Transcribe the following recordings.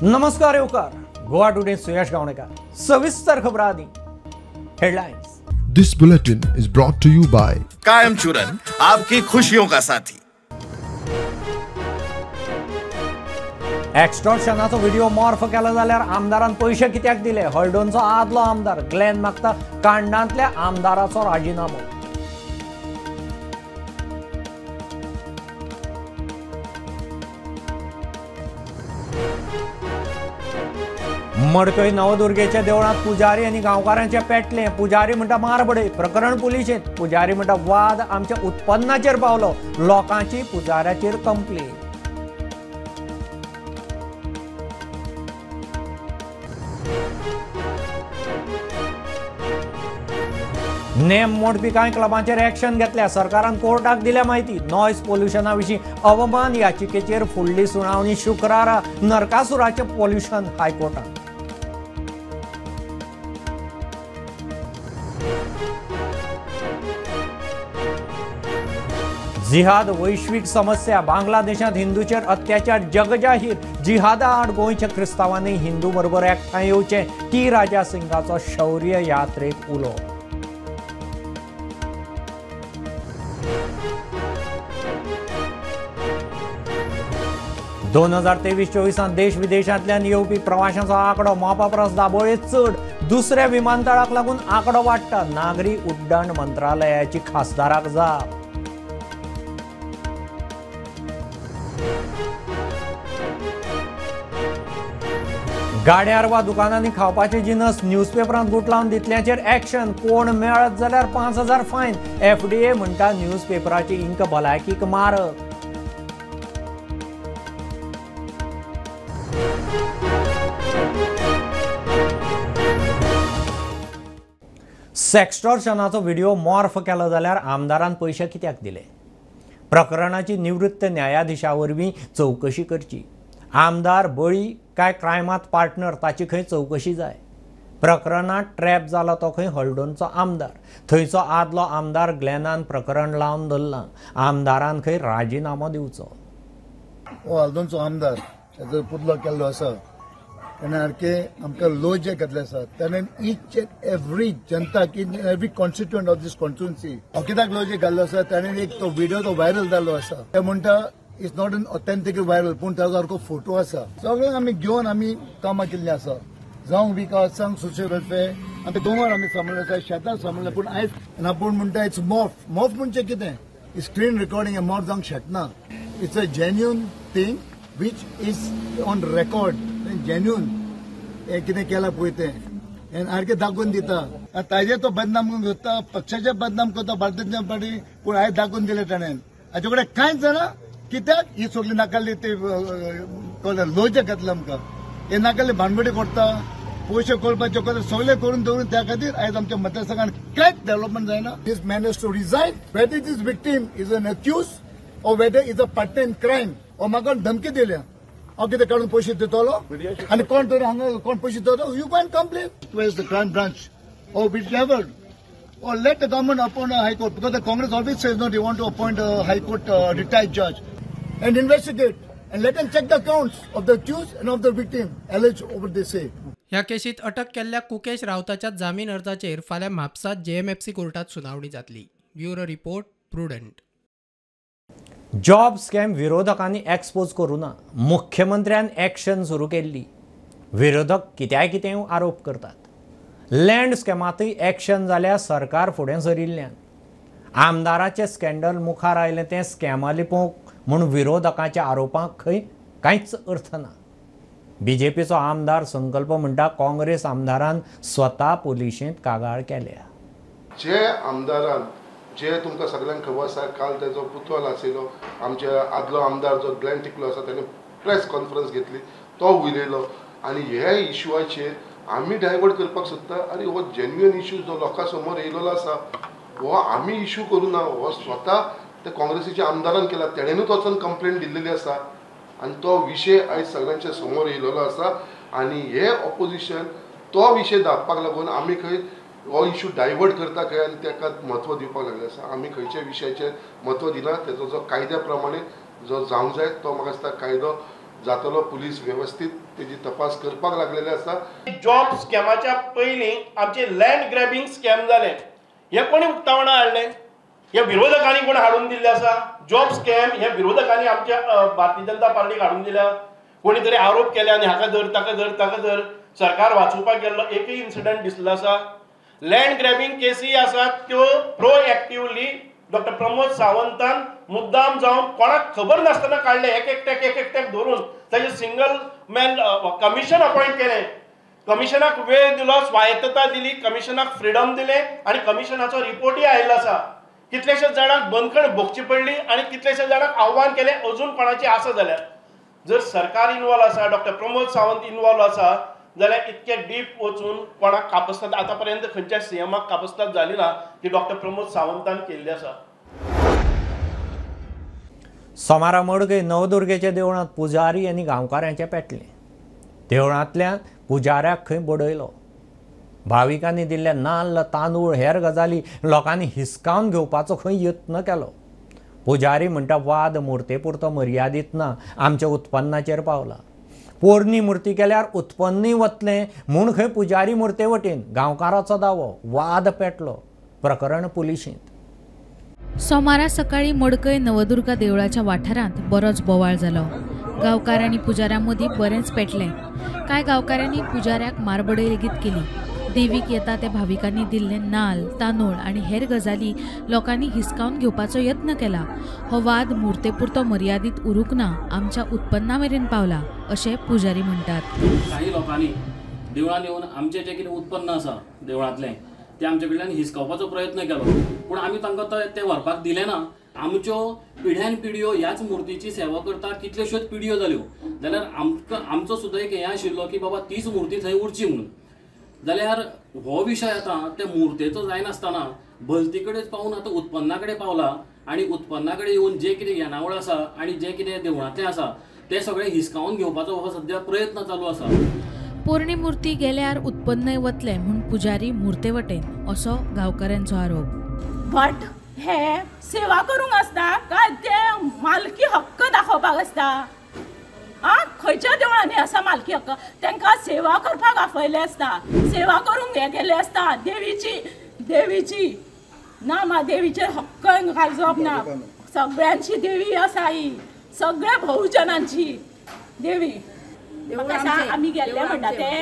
नमस्कार येवकार, गोवा टुडे सुयश गावणेकर. सविस्तर खबरां आदी headlines. This bulletin is brought to you by Kayam Churan, आपकी खुशियों का साथी. एक्स्टॉर्शनाचो व्हिडिओ मॉर्फ केला जाल्यार आमदारान पयशे कित्याक दिले? हळदोणचो आदलो आमदार ग्लॅन मागता कांडांतल्या आमदाराचो राजिनामो. मडकय नवदुर्गेच्या देवळांत पुजारी आनी गांवकारांचे पेटले. पुजारी म्हणटा मार बडय, प्रकरण पुलिशेंत. पुजारी म्हणटा वाद आमच्या उत्पन्नाचेर पावलो, लोकांची पुजाऱ्याचेर कंप्लेन. नेम मोडपी कांय क्लबांचेर एक्शन घेतल्या, सरकारान कोर्टाक दिल्या म्हायती. नॉयज पोल्युशना विशीं अवमान याचिकेचेर फुडली सुनावणी शुक्रारा. नरकासुराचें पोल्युशन हायकोर्टात. जिहाद वैश्वीक समस्या, बांगलादेशांत हिंदूचेर अत्याचार जगजाहीर. जिहादा आड गोंयच्या क्रिस्तांवांनी हिंदू बरोबर एकठांय येवचें, टी राजा सिंगाचो शौर्य यात्रेक उलो. 2023-24 देश विदेशांतल्यान येवपी प्रवाशांचो आंकडो मोपा परस दाबोळे चड. दुसऱ्या विमानतळाक लागून आंकडो वाडटा. नागरी उड्डाण मंत्रालयाची खासदाराक जाप. गाड्यार वा दुकानांनी खावपाचे जिनस न्यूजपेपरांत गुटलावन दितल्याचेर एक्शन. कोण मेळत जाल्यार 5000 फायन. एफडीए म्हणटा न्यूजपेपराची इंक भलायकीक मारक. सेक्स्टॉर्शनाचो व्हिडिओ मॉर्फ केलो जाल्यार आमदारान पयशे कित्याक दिले? प्रकरणाची निवृत्त न्यायाधिशा वरवीं चवकशी करची. आमदार बळी काय क्रायमांत पार्टनर ताची खंय चवकशी जाय. प्रकरणांत ट्रॅप जाला तो खंय हळदोणचो आमदार. थंयचो आदलो आमदार ग्लॅनान प्रकरण लावन धरलां. आमदारान खंय राजिनामो दिवचो. हो हळदोणचो आमदार ताचो पुतलो केल्लो आसा, तेणें सारकें आमकां लो जे घेतले आसा, तेणें ईच एंड एवरी जनता की every constituent of this constituency कित्याक लो जे घाल्लो आसा, तेणें एक तो व्हिडिओ तो व्हायरल जाल्लो आसा. ते म्हणटा it's not an authentic viral, पूण ताजो सारको फोटो आसा. सगळें आमी घेवन आमी कामां केल्लीं आसा, जावं विकास, जावं सोशल वेलफेअर, आमी दोंगर आमी सांबाळ्ळे आसा, शेतां सांबाळ्ळे. पूण आयज आपूण म्हणटा it's morph. Morph म्हणजे कितें? स्क्रीन रिकॉर्डिंग मॉर्फ जावंक शकना. It's a genuine thing which is on record. Genuine हें कितें केलां पळय तें हें सारकें दाखोवन दिता. ताजें तो बदनाम करूंक सोदता, पक्षाचें बदनाम करता भारतीय जनता पार्टी, पूण आयज दाखोवन दिलें ताणें. हाचे कडेन कांयच जाणा कित्याक ही सगळी नाकाली ते लोजे घातले आमकां, हे नाकाली भानगडी करता, पयशे करपाचे सगळे करून दवरून. त्या खातीर आयज आमच्या मतदारसंघान कांयच डेव्हलपमेंट जायना. This man has to resign, whether this victim is an accused or whether is a partner in crime. ओ म्हाका धमकी दिल्या, हांव कितें काडून पयशे दितलो आनी कोण तरी हांगा कोण पयशे दितलो. You can complain to the crime branch or whichever, or let the government appoint a high court, because the Congress always says no, they want to appoint a high court retired judge and investigate and let them check the accounts of the accused and of the victim alleged over they say. ह्या केशीत अटक केल्ल्या कुकेश रावताच्या जामीन अर्जाचेर फाल्यां Mapusa JMFC कोर्टात सुनावणी जातली. Bureau report, Prudent. Job scam विरोधकांनी एक्सपोज करूं ना, मुख्यमंत्र्यान एक्शन सुरू केल्ली. विरोधक कित्याय कितें आरोप करतात. लँड स्कॅमांतूय एक्शन जाल्यार सरकार फुडें सरिल्ल्यान. आमदाराचें स्कॅन्डल मुखार आयलें तें स्कॅमा लिपोवंक म्हूण विरोधकांच्या आरोपांक खंय कांयच अर्थ ना. बीजेपीचो आमदार संकल्प म्हणटा काँग्रेस आमदारान स्वता पुलिशेंत कागाळ केल्या. जे आमदारान जे तुमकां सगळ्यांक खबर आसा, काल तेजो पुतळो आशिल्लो आमचे आदलो आमदार जो ग्लॅन टिकलो आसा, तेणे प्रेस कॉन्फरन्स घेतली, तो उलयलो आनी हे इशुआचेर आमी डायवर्ट करपाक सोदता. आनी हो जेन्युइन इशू जो लोकां समोर येयलेलो आसा हो आमी इशू करूं ना, हो स्वता त्या काँग्रेसीच्या आमदारान केला, तेणेनूच वचून कंप्लेन दिल्लेली आसा आनी तो विशय आयज सगळ्यांच्या समोर येयलेलो आसा. आनी हे ऑपोजिशन तो विशय दाखपाक लागून आमी खंय हो इशू डायवर्ट करता खंय आनी ताका म्हत्व दिवपाक लागले आसा. आमी खंयच्या विशयाचेर म्हत्व दिना, तेजो जो कायद्या प्रमाणे जो जावंक जाय तो म्हाका दिसता कायदो जातलो. पुलीस वेवस्थीत तेजी तपास करपाक लागलेले आसा. जॉब स्कॅमाच्या पयलीं आमचे लँड ग्रॅबिंग स्कॅम जालें, हें कोणी उक्तावणां हाडलें? हे विरोधकांनी कोण हाडून दिल्लें आसा? जॉब स्कॅम हे विरोधकांनी आमच्या भारतीय जनता पार्टीक हाडून दिल्या. कोणी तरी आरोप केले आनी हाका धर, ताका धर, ताका धर, सरकार वाचोवपाक गेल्लो एकूय इन्सिडंट दिसलो आसा. लँड ग्रॅबिंग केसी आसात त्यो प्रोएक्टिवली डॉक्टर प्रमोद सावंतान मुद्दाम जावन कोणाक खबर नासतना काडले, एक एकट्याक एक एकट्याक धरून ताजें सिंगल मॅन कमिशन अपॉयंट केलें. कमिशनाक वेळ दिलो, स्वायत्तता दिली, कमिशनाक फ्रिडम दिलें आनी कमिशनाचो रिपोर्टूय आयिल्लो आसा. कितल्याशाच जाणांक बंदखण भोगची पडली आनी कितल्याशाच जाणांक आव्हान केलें अजून कोणाची आसा जाल्यार. जर सरकार इनवॉल्व आसा, डॉक्टर प्रमोद सावंत इनवॉल्व आसा जाल्यार इतके डीप वचून कोणाक कापस्ताद आतां पर्यंत खंयच्या सीएमाक कापस्ताद जाली ना ती डॉक्टर प्रमोद सावंतान केल्ली आसा. सोमारा मडकय नवदुर्गेच्या देवळांत पुजारी आनी गांवकारांचें पेटलें. देवळांतल्यान पुजाऱ्याक खंय बडयलो. भाविकांनी दिल्ले नाल्ल, तांदूळ हेर गजाली लोकांनी हिसकावन घेवपाचो खंय यत्न केलो. पुजारी म्हणटा वाद मुर्ते पुरतो मर्यादीत ना, आमच्या उत्पन्नाचेर पावला. पोरणी मूर्ती केल्यार उत्पन्नय वतलें म्हूण खंय पुजारी मुर्ते वटेन गांवकाराचो दावो. वाद पेटलो, प्रकरण पुलिशेंत. सोमारा सकाळी मडकय नवदुर्गा देवळाच्या वाठारांत बरोच बोवाळ जालो. गांवकार आनी पुजाऱ्यां मदीं बरेंच पेटलें. कांय गांवकारांनी पुजाऱ्याक मारबडय लेगीत केली. देवीक येता त्या भाविकांनी दिल्ले नाल, तांदूळ आनी हेर गजाली लोकांनी हिसकावन घेवपाचो यत्न केला. हो वाद मुर्तेपुरतो मर्यादीत उरूंक ना, आमच्या उत्पन्ना मेरेन पावला अशें पुजारी म्हणटात. काही लोकांनी देवळान येवन आमचें जें कितें उत्पन्न आसा देवळांतलें तें आमचे कडल्यान हिसकावपाचो प्रयत्न केलो, पूण आमी तांकां तें व्हरपाक दिलें ना. आमच्यो पिढ्यान पिढयो ह्याच मुर्तीची सेवा करता, कितल्योश्योच पिढयो जाल्यो जाल्यार आमकां आमचो सुद्दां एक हें आशिल्लो की बाबा तीच मुर्ती थंय उरची म्हणून. जाल्यार हो विशय आतां त्या मुर्तेचो जायनासतना भलती कडेन पावून आतां उत्पन्ना कडेन पावला आनी उत्पन्ना कडेन येवन जें कितें येणावळ आसा आनी जें कितें देवळांतलें आसा तें सगळें हिसकावन घेवपाचो हो सद्या प्रयत्न चालू आसा. पोरणी मूर्ती गेल्यार उत्पन्नय वतलें म्हूण पुजारी मुर्ते वटेन असो गांवकारांचो आरोप. भट हे सेवा करूंक आसता काय ते मालकी हक्क दाखोवपाक आसता? आं, खंयच्या देवळांनी आसा मालकी हक्क? तांकां सेवा करपाक आपयले आसता, सेवा करूंक हें केल्लें आसता. देवीची देवीची ना मा देवीचेर हक्क घालप ना. सगळ्यांची देवी आसा ही, सगळ्या बहुजनांची देवी. आमी गेल्ले म्हणटा ते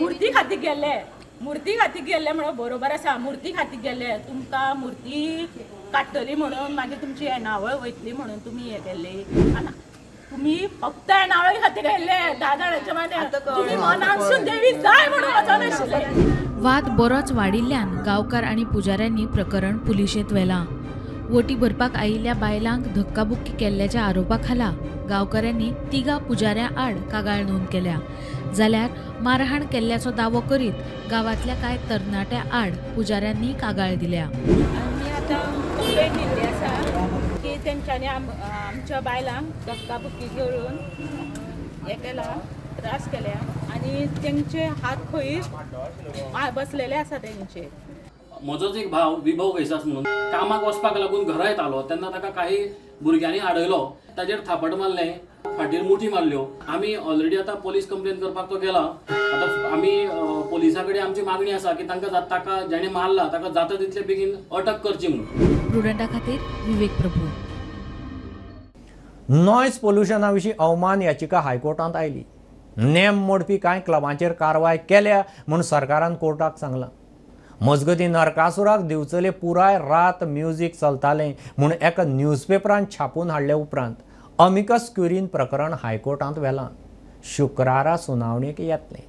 मुर्ती खातीर गेल्ले, मुर्ती खातीर गेल्ले म्हणून बरोबर आसा. मुर्ती खातीर गेल्ले, तुमकां मुर्ती काडटली म्हणून मागीर तुमची येणावळ वयतली म्हणून तुमी हें केल्ली. आनी तुमी फक्त येणावळी खातीर गेल्ले 10 जाणांच्या मागीर तुमी मनांतसून देवी जाय म्हणून वचनाशिल्ले. वाद बरोच वाडिल्ल्यान गांवकार आनी पुजाऱ्यांनी प्रकरण पुलिशेंत व्हेलां. वोटी भरपाक आयिल्ल्या बायलांक धक्काबुक्की केल्ल्याच्या आरोपा खाला गांवकारांनी 3 पुजाऱ्यां आड कागाळ नोंद केल्या. जाल्यार मारहाण केल्ल्याचो दावो करीत गांवांतल्या कांय तरणाट्या आड पुजाऱ्यांनी कागाळ दिल्या. आमी आतां कंप्लेन दिल्ली आसा की तेंच्यांनी आमच्या बायलांक धक्काबुक्की करून हें केला, त्रास केल्या आनी तेंचे हात खंय बसलेले आसा तेंचे. म्हजोच एक भाव विभव घैसास म्हणून कामाक वचपाक लागून घरा येतालो तेन्ना ताका काही भुरग्यांनी आडयलो, ताजेर थापट मारलें, फाटीर मुठी मारल्यो. आमी ऑलरेडी आतां पोलीस कंप्लेन करपाक तो गेला. आतां आमी पोलिसां कडेन आमची मागणी आसा की तांकां ताका जेणे मारला ताका जाता तितले बेगीन अटक करची म्हणून. प्रुडंटा खातीर विवेक प्रभू. नॉयज पोल्युशना विशीं अवमान याचिका हायकोर्टांत आयली. नेम मोडपी कांय क्लबांचेर कारवाय केल्या म्हूण सरकारान कोर्टाक सांगलां. मजगतीं नरकासुराक दिवचले पुराय रात म्युजीक चलतालें म्हूण एका न्यूजपेपरान छापून हाडले उपरांत अमिकस क्युरीन प्रकरण हायकोर्टांत व्हेलां. शुक्रारा सुनावणेक येतलें.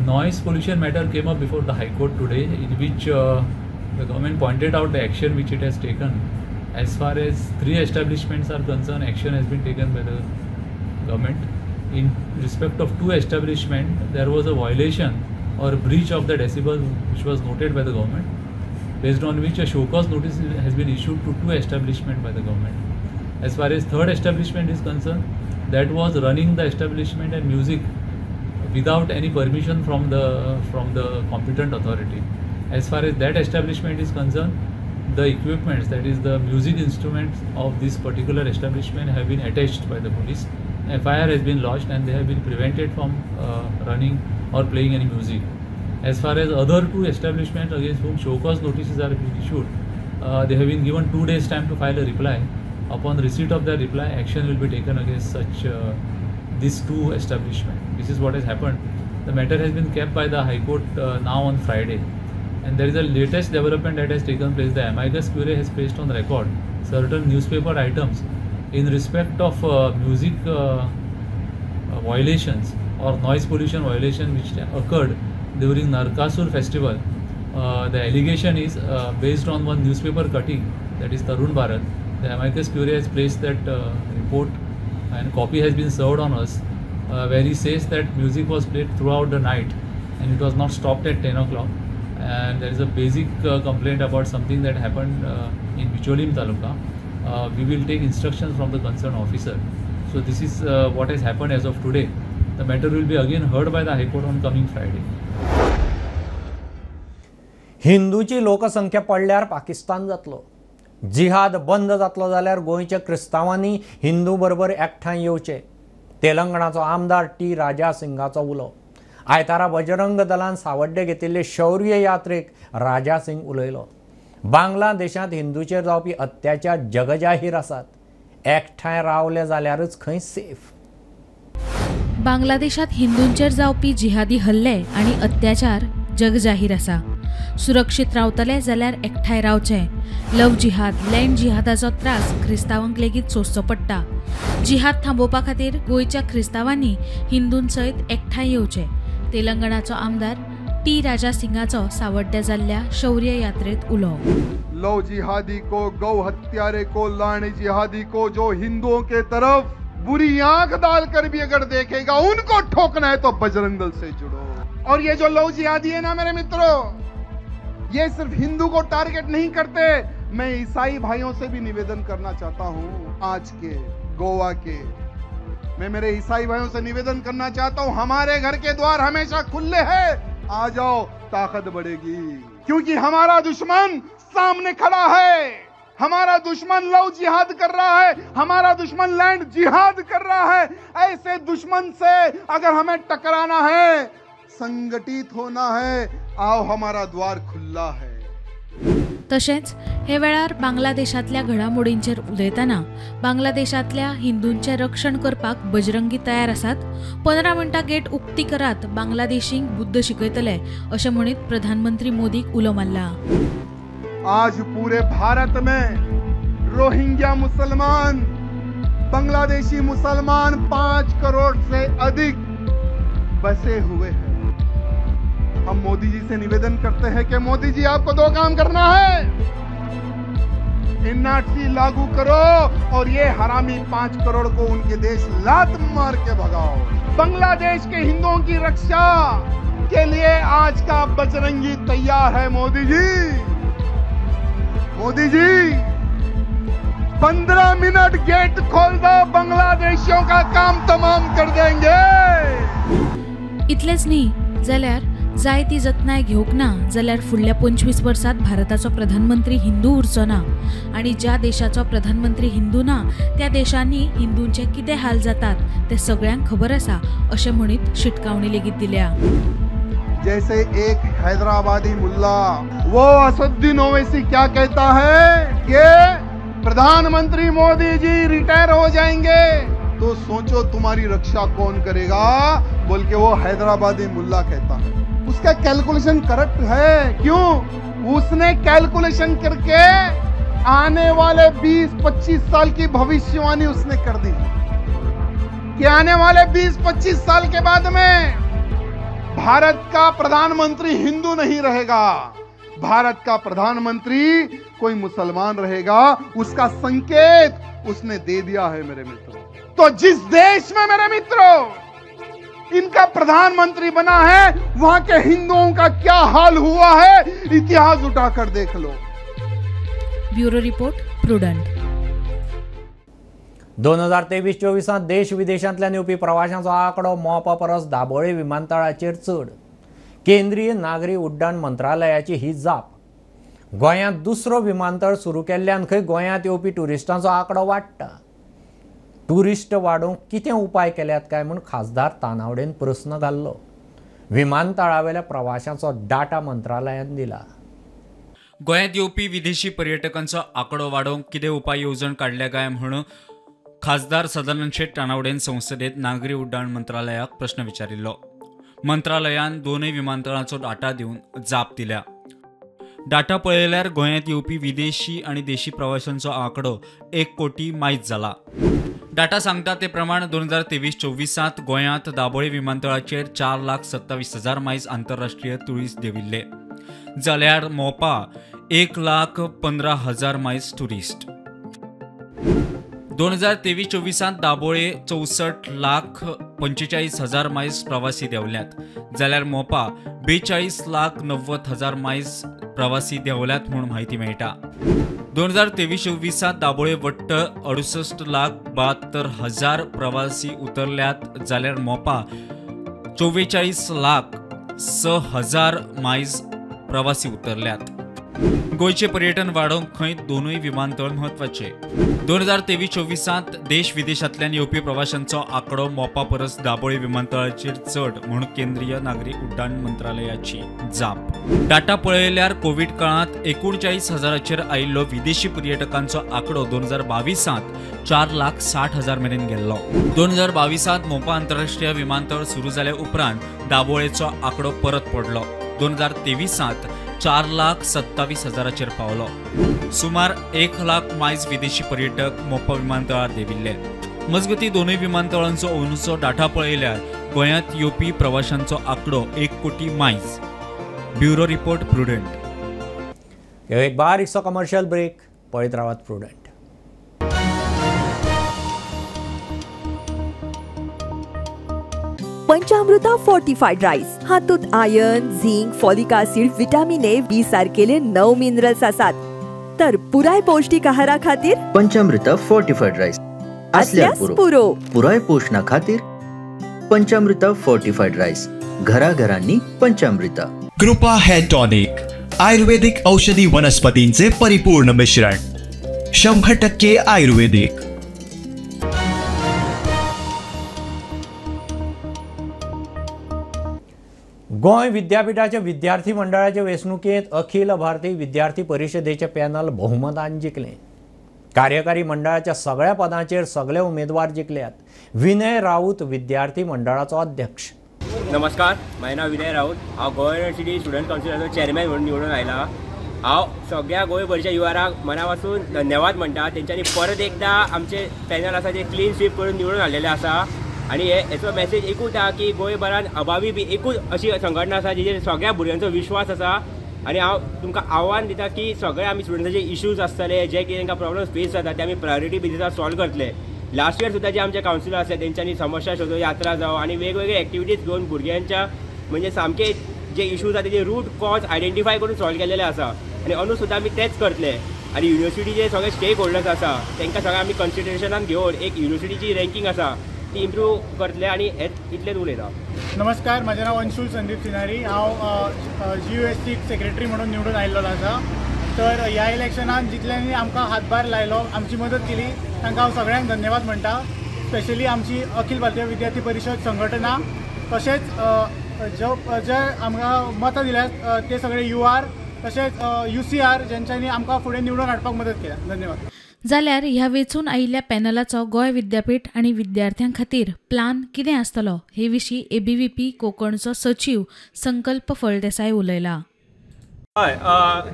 Noise pollution matter came up before the High Court today, in which the government pointed out the action which it has taken. As far as 3 establishments are concerned, action has been taken by the government. In respect of 2 establishments, there was a violation or breach of the decibel which was noted by the government, based on which a show cause notice has been issued to 2 establishments by the government. As far as 3rd establishment is concerned, that was running the establishment and music without any permission from the competent authority. As far as that establishment is concerned, the equipments, that is the music instruments of this particular establishment, have been attached by the police FIR has been lodged and they have been prevented from running or playing any music. As far as other 2 establishments against whom show cause notices are being issued, they have been given 2 days time to file a reply. Upon receipt of their reply, action will be taken against such these 2 establishments. This is what has happened. The matter has been kept by the High Court now on Friday, and there is a latest development that has taken place. The amicus curiae has placed on record certain newspaper items in respect of music violations or noise pollution violation which occurred during Narkasur festival. The allegation is based on one newspaper cutting, that is Tarun Bharat. The amicus curiae has placed that report and copy has been served on us, where he says that music was played throughout the night and it was not stopped at 10 o'clock. And there is a basic complaint about something that happened in Bicholim Taluka. We will take instructions from the concerned officer. So this is what has happened as of today. The matter will be again heard by the High Court on coming Friday. हिंदूची लोकसंख्या पडल्यार पाकिस्तान जातलो, जिहाद बंद जातलो जाल्यार गोंयच्या क्रिस्तांवांनी हिंदू बरोबर एकठांय येवचे, तेलंगणाचो आमदार टी राजा सिंगाचो उलो. आयतारा बजरंग दलान सावड्डे घेतिल्ले शौर्य यात्रेक राजा सिंग उलयलो. बांगलादेशांत हिंदूचेर जावपी अत्याचार जगजाहीर आसात, एकठांय रावले जाल्यारच खंय सेफ. बांगलादेशांत हिंदूंचेर जावपी जिहादी हल्ले आनी अत्याचार जगजाहीर आसा. सुरक्षीत रावतले जाल्यार एकठांय रावचें. लव जिहाद, लँड जिहादाचो त्रास क्रिस्तांवांक लेगीत सोंसचो पडटा. जिहाद थांबोवपा खातीर गोंयच्या क्रिस्तांवांनी हिंदूं सयत एकठांय येवचें. तेलंगणाचो आमदार टी राजा सिंगाचो सावड्ड्या जाल्ल्या शौर्य यात्रेत उलो. लव जिहादी को, गौ हत्यारे को, लाने जिहादी को, जो हिंदुओं के तरफ बुरी आंख डालकर भी अगर देखेगा उनको ठोकना है तो बजरंग दल से जुड़ो. और ये जो लव जिहादी है ना मेरे मित्रों, ये सिर्फ हिंदू को टारगेट नहीं करते. मैं ईसाई भाइयों से भी निवेदन करना चाहता हूं, आज के गोवा के, मैं मेरे ईसाई भाइयों से निवेदन करना चाहता हूं, हमारे घर के द्वार हमेशा खुले हैं, आ जाओ, ताकत बढ़ेगी. क्योंकि हमारा दुश्मन सामने खड़ा है, हमारा दुश्मन लव जिहाद कर रहा है, हमारा दुश्मन लैंड जिहाद कर रहा है. ऐसे दुश्मन से अगर हमें टकराना है, संगठित होना है, आओ, हमारा द्वार खुला है. तशेंच हे वेळार बांगलादेशांतल्या घडामोडींचेर उलयतना बांगलादेशांतल्या हिंदूंचें रक्षण करपाक बजरंगी तयार आसात, 15 मिनटां गेट उक्ती करात, बांगलादेशींक बुद्द शिकयतले अशें म्हणीत प्रधानमंत्री मोदीक उलो मारला. आज पूरे भारत में रोहिंग्या मुसलमान, बांग्लादेशी मुसलमान 5 करोड़ से अधिक बसे हुए हैं. हम मोदी जी से निवेदन करते हैं कि मोदी जी आपको 2 काम करना है, एनआरसी लागू करो और ये हरामी 5 करोड़ को उनके देश लात मार के भगाओ. बांग्लादेश के हिंदुओं की रक्षा के लिए आज का बजरंगी तैयार है. मोदी जी, मोदी जी 15 मिनट गेट खोल दो, बांग्लादेशियों का काम तमाम कर देंगे. इतलेच न्ही जाल्यार जाय ती जतनाय घेवंक ना जाल्यार फुडल्या 25 वर्सांत भारताचो प्रधानमंत्री हिंदू उरचो ना आनी ज्या देशाचो प्रधानमंत्री हिंदू ना त्या देशांनी हिंदूंचे कितें हाल जातात ते सगळ्यांक खबर आसा अशें म्हणीत शिटकावणी लेगीत दिल्या. जैसे एक हैदराबादी मुल्ला वो असदुद्दीन ओवैसी क्या कहता है कि प्रधानमंत्री मोदी जी रिटायर हो जाएंगे तो सोचो तुम्हारी रक्षा कौन करेगा, बोल के वो हैदराबादी मुल्ला कहता है. उसका कैलकुलेशन करेक्ट है. क्यों? उसने कैलकुलेशन करके आने वाले 20-25 साल की भविष्यवाणी उसने कर दी कि आने वाले 20-25 साल के बाद में भारत का प्रधानमंत्री हिंदू नहीं रहेगा, भारत का प्रधानमंत्री कोई मुसलमान रहेगा. उसका संकेत उसने दे दिया है मेरे मित्रों. तो जिस देश में मेरे मित्रों इनका प्रधानमंत्री बना है वहां के हिंदुओं का क्या हाल हुआ है, इतिहास उठाकर देख लो. Bureau report, Prudent. 2023-24 देश विदेशांतल्यान येवपी प्रवाशांचो आंकडो मोपा परस दाबोळे विमानतळाचेर चड. केंद्रीय नागरी उड्डाण मंत्रालयाची ही जाप. गोंयांत दुसरो विमानतळ सुरू केल्ल्यान खंय गोंयांत येवपी ट्युरिस्टांचो आंकडो वाडटा. ट्युरिस्ट वाडोवंक कितें उपाय केल्यात काय म्हूण खासदार तानावडेन प्रस्न घाल्लो. विमानतळावेल्या प्रवाशांचो डाटा मंत्रालयान दिला. गोंयांत येवपी विदेशी पर्यटकांचो आंकडो वाडोवंक कितें उपाय येवजण काडल्या काय म्हूण खासदार सदानंद शेट तानावडेन संसदेत नागरी उड्डाण मंत्रालयाक प्रश्न विचारिल्लो. मंत्रालयान दोनूय विमानतळांचो डाटा दिवन जाप दिल्या. डाटा पळयल्यार गोंयांत येवपी विदेशी आनी देशी प्रवाशांचो आंकडो 1 कोटी मायज जाला. डाटा सांगता ते प्रमाण 2023-24 गोंयांत दाबोळे विमानतळाचेर 4,27,000 मायज आंतरराष्ट्रीय ट्युरिस्ट देंविल्ले, जाल्यार मोपा 1,15,000 मायज ट्युरिस्ट. 2023-24 दाबोळे 64,45,000 मायज प्रवासी देंवल्यात, जाल्यार मोपा 42,90,000 मायज प्रवासी देंवल्यात म्हूण म्हायती मेळटा. 2023-24 दाबोळे वट्ट 68,72,000 प्रवासी उतरल्यात, जाल्यार मोपा 44,06,000 मायज प्रवासी उतरल्यात. गोंयचें पर्यटन वाडोवंक खंय दोनूय विमानतळ म्हत्वाचे. 2023-24 देश विदेशांतल्यान येवपी प्रवाशांचो आंकडो मोपा परस दाबोळे विमानतळाचेर चड म्हूण केंद्रीय नागरी उड्डाण मंत्रालयाची जाप. डाटा पळयल्यार कोवीड काळांत 39,000चेर आयिल्लो विदेशी पर्यटकांचो आंकडो 2022 4,60,000 मेरेन गेल्लो. 2022 मोपा आंतरराष्ट्रीय विमानतळ सुरू जाल्या उपरांत दाबोळेचो आंकडो परत पडलो. 2023 4,27,000चेर पावलो. सुमार 1 लाख मायज विदेशी पर्यटक मोपा विमानतळार देंविल्ले. मजगती दोनूय विमानतळांचो अंदूचो डाटा पळयल्यार गोंयांत येवपी प्रवाशांचो आंकडो 1 कोटी मायज. Bureau report, Prudent. एक बारीकसो कमर्शियल ब्रेक. पळयत रावात प्रुडंट. पंचामृता फोर्टिफाईड राईस हातूंत iron, zinc, folic acid, vitamin A, B सारकेले 9 मिनरल्स आसात. तर पुराय पौष्टिक आहारा खातीर पंचामृता फोर्टिफाईड राईस असल्यार पुरो. पुराय पोषणा खातीर पंचामृता फोर्टिफाईड राईस घराघरांनी पंचामृता. कृपा हेअर टॉनिक आयुर्वेदिक औषधी वनस्पतींचे परिपूर्ण मिश्रण, 100% आयुर्वेदिक. गोंय विद्यापीठाच्या विद्यार्थी मंडळाचे वेंचणुकेंत अखिल भारतीय विद्यार्थी परिशदेचें पॅनल बहुमतान जिखलें. कार्यकारी मंडळाच्या सगळ्या पदांचेर सगळे उमेदवार जिखल्यात. विनय राऊत विद्यार्थी मंडळाचो अध्यक्ष. नमस्कार, म्हाजें नांव विनय राऊत. हांव गोवा युनिवर्सिटी स्टुडंट कावन्सिलाचो चेअरमॅन म्हणून निवडून आयला. हांव सगळ्या गोंयभरच्या युवाराक मना पासून धन्यवाद म्हणटा. तेंच्यांनी परत एकदां आमचे पॅनल आसा ते क्लीन स्वीप करून निवडून हाडलेले आसा. आनी हे हेचो मॅसेज एकूच आहा की गोंयभरान अभावी बी एकूच अशी संघटना आसा जिचेर सगळ्या भुरग्यांचो विश्वास आसा. आनी हांव तुमकां आव्हान दिता की सगळे आमी स्टुडंट्साचे इश्यूज आसतले, जे कितें तांकां प्रॉब्लम्स फेस जाता ते आमी प्रायोरिटी बेजीसार सॉल्व करतले. लास्ट इयर सुद्दां जे आमचे कावन्सिलर आसले तेंच्यांनी समस्या शोधो यात्रा जावं आनी वेगवेगळे एक्टिविटीज घेवन भुरग्यांच्या म्हणजे सामके जे इश्यूज आसा तेजे रूट कॉज आयडेंटिफाय करून सॉल्व केलेले आसा. आनी अंदू सुद्दां आमी तेच करतले. आनी युनिवर्सिटीचे सगळे स्टेक होल्डर्स आसा तांकां सगळें आमी कन्सिडरेशनान घेवन एक युनिवर्सिटीची रँकींग आसा ती इम्प्रूव करतले. आनी हेच इतलेंच उलयता. नमस्कार, म्हाजें नांव अंशुल संदीप सिनारी. हांव GUSC secretary म्हणून निवडून आयिल्लो आसा. तर ह्या इलेक्शनान जितल्यांनी आमकां हातभार लायलो, आमची मदत केली, तांकां हांव सगळ्यांक धन्यवाद म्हणटा. स्पेशली आमची अखिल भारतीय विद्यार्थी परिशद संघटना, तशेंच जे आमकां मतां दिल्यात ते सगळे UR तशेंच UCR जेंच्यांनी आमकां फुडें निवडून हाडपाक मदत केल्या. धन्यवाद. जाल्यार ह्या वेंचून आयिल्ल्या पॅनलाचो गोंय विद्यापीठ आनी विद्यार्थ्यां खातीर प्लान कितें आसतलो हे विशीं ABVP कोंकणचो सचीव संकल्प फळदेसाय उलयला. हय,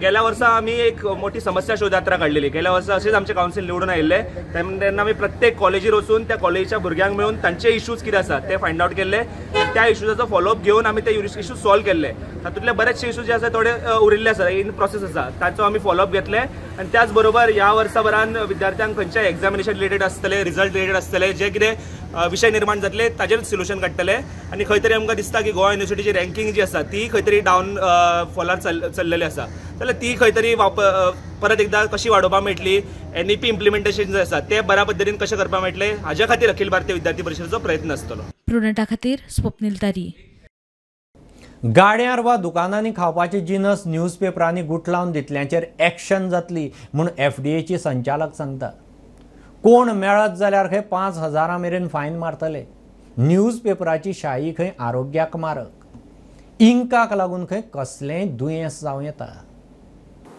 गेल्या वर्सा आमी एक मोठी समस्या शोधयात्रा काडलेली. गेल्या वर्सा अशेंच आमचे कावन्सील निवडून आयिल्ले तेन्ना आमी प्रत्येक कॉलेजीर वचून त्या कॉलेजीच्या भुरग्यांक मेळून तांचे इश्यूज कितें आसात ते फायंड आवट केल्ले. त्या इश्यूजाचो फॉलोअप घेवन आमी ते इश्यूज सॉल्व केल्ले. तातूंतले बरेचशे इश्यूज जे आसा थोडे उरिल्ले आसा, इन प्रोसेस आसा, ताचो आमी फॉलोअप घेतले. आनी त्याच बरोबर ह्या वर्सा भरान विद्यार्थ्यांक खंयच्याय एग्जामिनेशन रिलेटेड आसतले, रिजल्ट रिलेटेड आसतले, जे कितें विशय निर्माण जातले ताजेर सोल्युशन काडटले. आनी खंय तरी आमकां दिसता की गोवा युनिवर्सिटीची रँकींग जी आसा ती खंय तरी डावन फॉलार चल्लेली आसा, जाल्यार ती खंय तरी परत एकदां कशी वाडोवपाक मेळटली, NEP implementation जे आसा ते बऱ्या पद्दतीन कशें करपाक मेळटलें हाज्या खातीर अखिल भारतीय विद्यार्थी परिशदेचो प्रयत्न आसतलो. प्रुडंटा खातीर स्वप्नील तारी. गाड्यार वा दुकानांनी खावपाचे जिनस न्यूजपेपरांनी गुठलावन दितल्यांचेर एक्शन जातली म्हूण FDAची संचालक सांगता. कोण मेळत जाल्यार खंय 5,000 मेरेन फायन मारतले. न्यूज पेपराची शाही खंय आरोग्याक मारक. इंकाक लागून खंय कसलेंय दुयेंस जावं येता.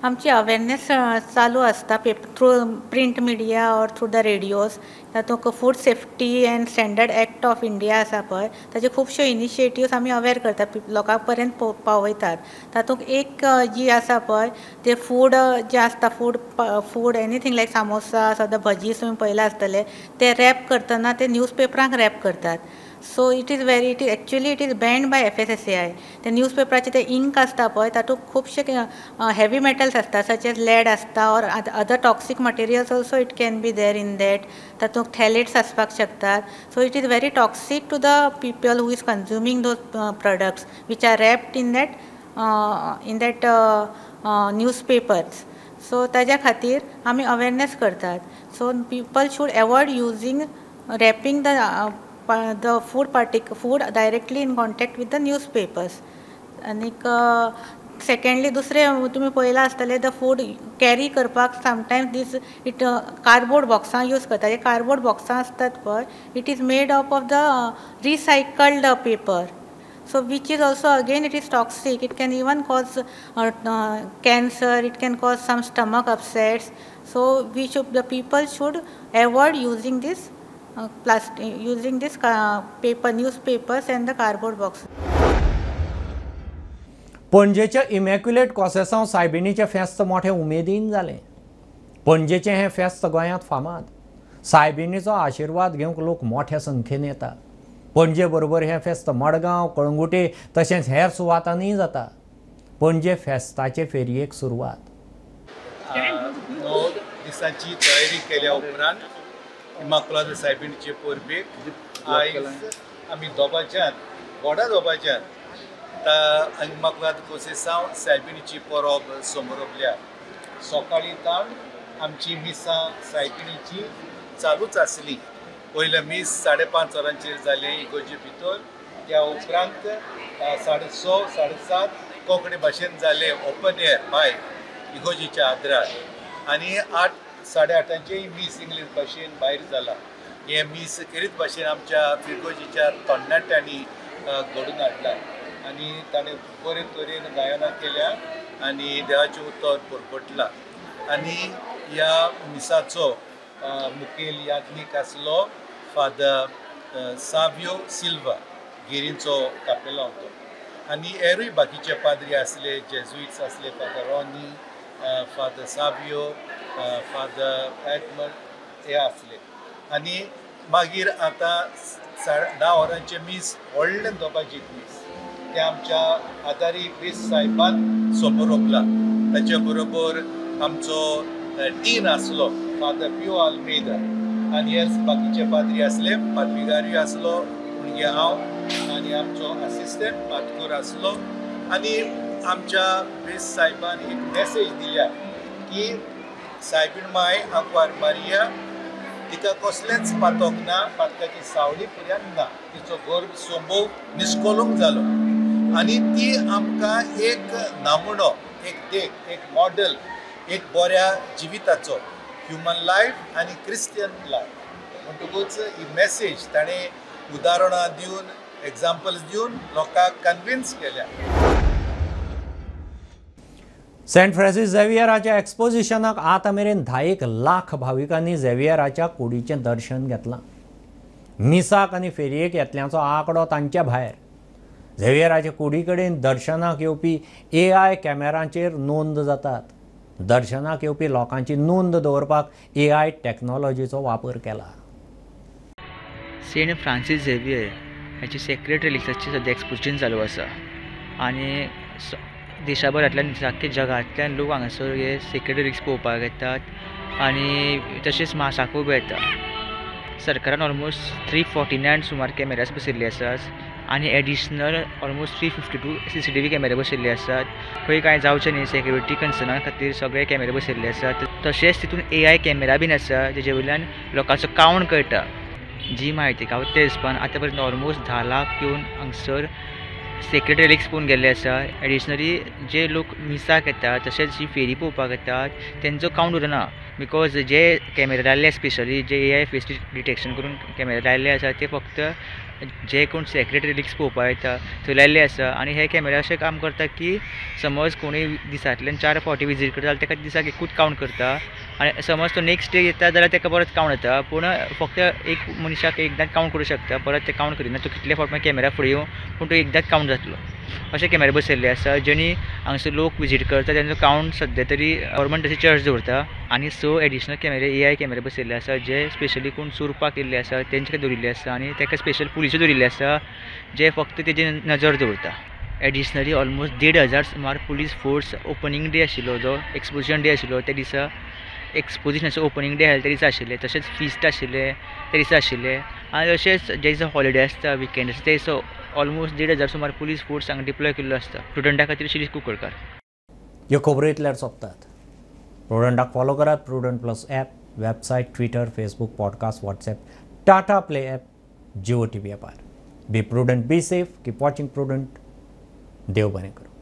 आमची अवेरनेस चालू आसता through print media or through the radios. तातूंत food safety and standard act of India आसा पळय, ताचे खुबश्यो इनिशिएटिव्स आमी अवेर करता, लोकां पर्यंत पावयतात. तातूंत एक जी आसा पळय ते फूड जे आसता, फूड एनीथींग लायक सामोसा सदां भजी तुमी पळयला आसतले, ते रॅप करतना ते न्यूज पेपरांक रॅप करतात. So it is very it is actually it is banned by FSSAI. ते न्यूज पेपराचे ते इंक आसता पळय तातूंत खुबशे हेवी मेटल्स आसता, सच एज लेड आसता or other toxic materials also it can be there in that. तातूंत थॅलेट्स आसपाक शकतात. So it is very toxic to the people who is consuming those products which are wrapped in that newspapers. So ताज्या खातीर आमी awareness करतात. So people should avoid using wrapping the food directly in contact with the newspapers. आनीक secondly दुसरें तुमी पळयलां आसतलें, the food carry करपाक समटायम्स these it cardboard बॉक्सां यूज करतात. हे कार्डबोर्ड बॉक्सां आसतात पळय, it is made up of the recycled paper. So which is also again it is toxic. It can even cause cancer, it can cause some stomach upsets. So we should the people should avoid using this plastic, using this paper, newspapers and the cardboard box. पणजेच्या immaculate कॉसेसांव सायबिणीचें फेस्त मोठे उमेदीन जालें. पणजेचें हें फेस्त गोंयांत फामाद. सायबिणीचो आशिर्वाद घेवंक लोक मोठ्या संख्येन येता. पणजे बरोबर हें फेस्त मडगांव, कळंगुटे तशेंच हेर सुवातांनीय जाता. पणजे फेस्ताचे फेरयेक सुरवात. 9 दिसांची तयारी केल्या उपरांत इमाकुलाद सायबिणीचे परबेक आयज आमी दोबाच्यान, व्हडा दोबाच्यान इमाकुलाद कोसेसांव सायबिणीची परब समोरपल्या. सकाळीं ताण आमची मिसां सायबिणीची चालूच आसली. पयलें मीस 5:30 वरांचेर जालें इगोर्जे भितर. त्या उपरांत 6:30 7:30 कोंकणी भाशेन जालें ओपन एअर भायर इगोर्जेच्या आदरार. आनी 8 8:30 मीस इंग्लीश भाशेन भायर जाला. हें मीस खेरीत भाशेन आमच्या फिरगोजीच्या तरणाट्यांनी घडून हाडला आनी ताणें बरे तरेन गायनां केल्या आनी देवाचें उतर परपटलां. आनी ह्या मिसाचो मुखेल याज्ञीक आसलो फादर सावियो सिल्वा, गिरींचो कापेलांव तो. आनी हेरूय बाकीचे पाद्री आसले, जेजुइट्स आसले, father Ronnie, father Savio, father Edmund हे आसले. आनी मागीर आतां 10:30 वरांचें मीस, व्हडलें दोबाजीक मीस तें आमच्या आदारी बेस साहेबान सोमोरोपला. ताचे बरोबर आमचो डीन आसलो फादर पियो आल्मेदा आनी हेर बाकीचे पाद्री आसले, पाद्रिगारूय आसलो, म्हणजे हांव आनी आमचो असिस्टंट पादकूर आसलो. आनी आमच्या बेस साहेबान एक मॅसेज दिल्या की सायबीण माय आंकवार मारिया तिका कसलेंच पातक ना, पातकाची सावळी पर्यंत ना, तिचो गर्भ सोंबोव निस्कोलूंक जालो आनी ती आमकां एक नमुनो, एक देख, एक मॉडल, एक बऱ्या जिविताचो, ह्युमन लायफ आनी क्रिस्टियन लायफ. म्हणटकूच ही मॅसेज ताणें उदाहरणां दिवन, एग्जाम्पल्स दिवन लोकांक कन्विन्स केल्या. सेंट फ्रांसीस झेवियराच्या एक्सपोजिशनाक आतां मेरेन 10 लाख भाविकांनी झेवियराच्या कुडीचें दर्शन घेतलां. मिसाक आनी फेरयेक येतल्यांचो आंकडो तांच्या भायर. झेवियराच्या कुडी कडेन दर्शनाक येवपी AI कॅमेरांचेर नोंद जातात. दर्शनाक येवपी लोकांची नोंद दवरपाक AI टॅक्नोलॉजीचो वापर केला. सेंट फ्रांसीस झेवियर हाची सेक्रेड रिलिक्साची सद्या एक्सपोजिशन चालू आसा आनी देशाभरांतल्यान सारके जगांतल्यान लोक हांगासर हे सेक्रेड रिलिक्स पळोवपाक येतात आनी तशेंच मासाकूय बी येता. सरकारान ऑलमोस्ट 349 सुमार कॅमेरास बसयल्ले आसात आनी एडिशनल ऑलमोस्ट 352 CCTV कॅमेरा बसयल्ले आसात. खंय कांय जावचें न्ही सेक्युरिटी कन्सर्ना खातीर सगळे कॅमेरा बसयल्ले आसात. तशेंच तितून AI camera बीन आसा जेजे वयल्यान लोकांचो कावंट कळटा. जी म्हायती गावता ते हिसपान आतां पर्यंत ऑलमोस्ट 10 लाख येवन हांगसर सेक्रेड रिलिक्स पळोवन गेल्ले आसा. एडिशनली जे लोक मिसाक येतात तशेंच जी फेरी पळोवपाक येतात तेंचो कावंट उरना. Because जे कॅमेरा लायल्ले स्पेशली जे एआय फेस डिटेक्शन करून कॅमेरा लायल्ले आसा ते फक्त जे कोण सेक्रेड रिलिक्स पळोवपाक येता थंय लायल्ले आसा. आनी हे कॅमेरा अशें काम करता की समज कोणूय दिसांतल्यान 4 फावटी विजीट करता जाल्यार ताका दिसाक एकूच कावंट करता आनी समज तो नेक्स्ट डे येता जाल्यार ताका परत कावंट जाता. पूण फक्त एक मनशाक एकदांच कावंट करूं शकता, परत ते कावंट करिना. तो कितले फावट मागीर कॅमेरा फुडें येवं पूण तो एकदांच कावंट जातलो. अशे कॅमेरा बसयल्ले आसा जेणी हांगसर लोक विजीट करता तेंचो कावंट सद्या तरी गव्हर्मेंट तशी चार्ज दवरता. आनी 6 एडिशनल कॅमेरे एआय कॅमेरे बसयल्ले आसा जे स्पेशली कोण चोरपाक येयल्ले आसा तेंचे खातीर दवरिल्ले आसा आनी ताका स्पेशल पुलिसूय दवरिल्ले आसा जे फक्त तेजेर नजर दवरता. एडिशनली ऑलमोस्ट 1500 सुमार पुलीस फोर्स ओपनींग डे आशिल्लो, जो एक्सपोजिशन डे आशिल्लो त्या दिसा एक्सपोजिशनाचो ओपनींग डे आशिल्ले त्या दिसा आशिल्ले, तशेंच फिस्ट आशिल्ले त्या दिसा आशिल्ले आनी तशेंच जे दिसा हॉलिडे आसता विकेंड आसता ते दिसा ऑलमोस्ट 1500 सुमार पुलीस फोर्स हांगा डिप्लॉय केल्लो आसता. स्टुडंटा खातीर शिरीष कुंकळकार. ह्यो खबरो इतल्यार सोंपतात. प्रुडंटाक फॉलो करात Prudent plus app, website, Twitter, Facebook, podcast, WhatsApp, Tata Play app, Jio TV ॲपार. Be prudent, be safe, keep watching Prudent. देव बरें करूं.